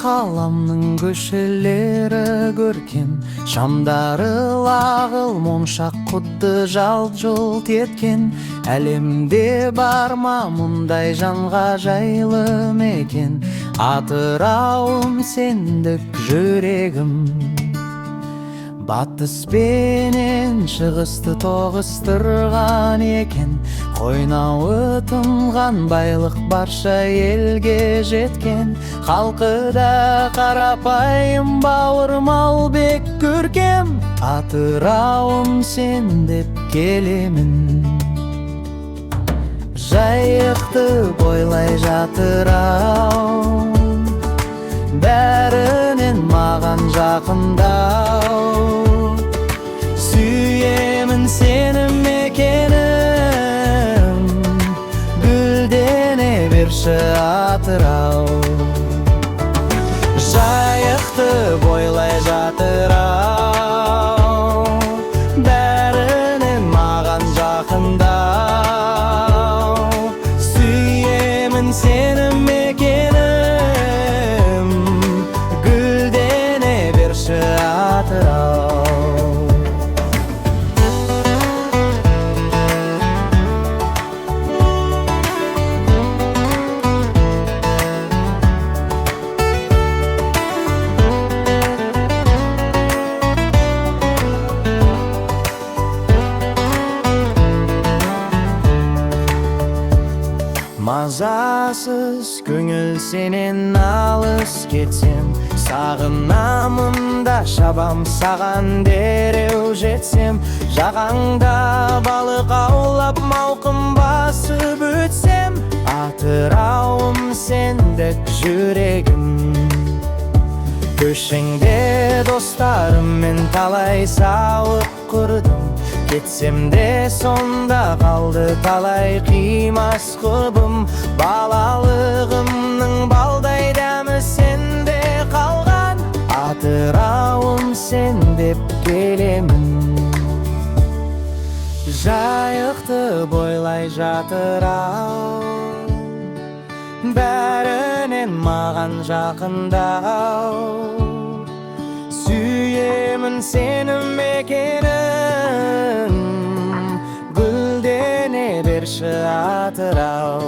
Қаламның көшелері көркем, шамдары лағыл, моншақ құдды жалт-жұлт еткен. Әлемде бар ма мұндай жанға жайлы мекен? Атырауым, сендік жүрегім. Батыс пенен шығысты тоғыстырған екен. Қойнауы тұнған байлық барша елге жеткен. Халқы да қарапайым, бауырмал, бек көркем. Атырауым, сен деп келемін. Жайықты бойлай жатыр-ау, бәрінен маған жақындау. Сүйемін сені, мекенім, гүлдене берші, Атырау. Жайықты бойлай жатыр-ау, бәрінен маған жақындау. Сүйемін сені, мекенім, гүлдене берші, Атырау. Мазасыз көңіл, сенен алыс кетсем, сағынамын да шабам саған дереу жетсем. Жағаңда балық аулап, мауқым басып өтсем. Атырауым, сендік жүрегім. Көшеңде достарыммен талай сауық құрдым. Кетсем де, сонда қалды талай қимас құрбым. Балалығымның балдай дәмі сенде қалған. Атырауым, сен деп келемін. Жайықты бойлай жатыр-ау, бәрінен маған жақындау. Сүйемін сені, мекенім, гүлдене берші, Атырау.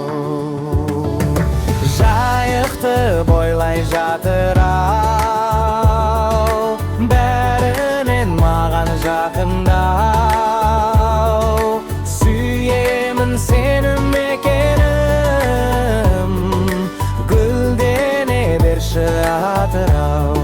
Жайықты бойлай жатыр-ау, бәрінен маған жақындау. Сүйемін сені, мекенім, гүлдене берші, Атырау.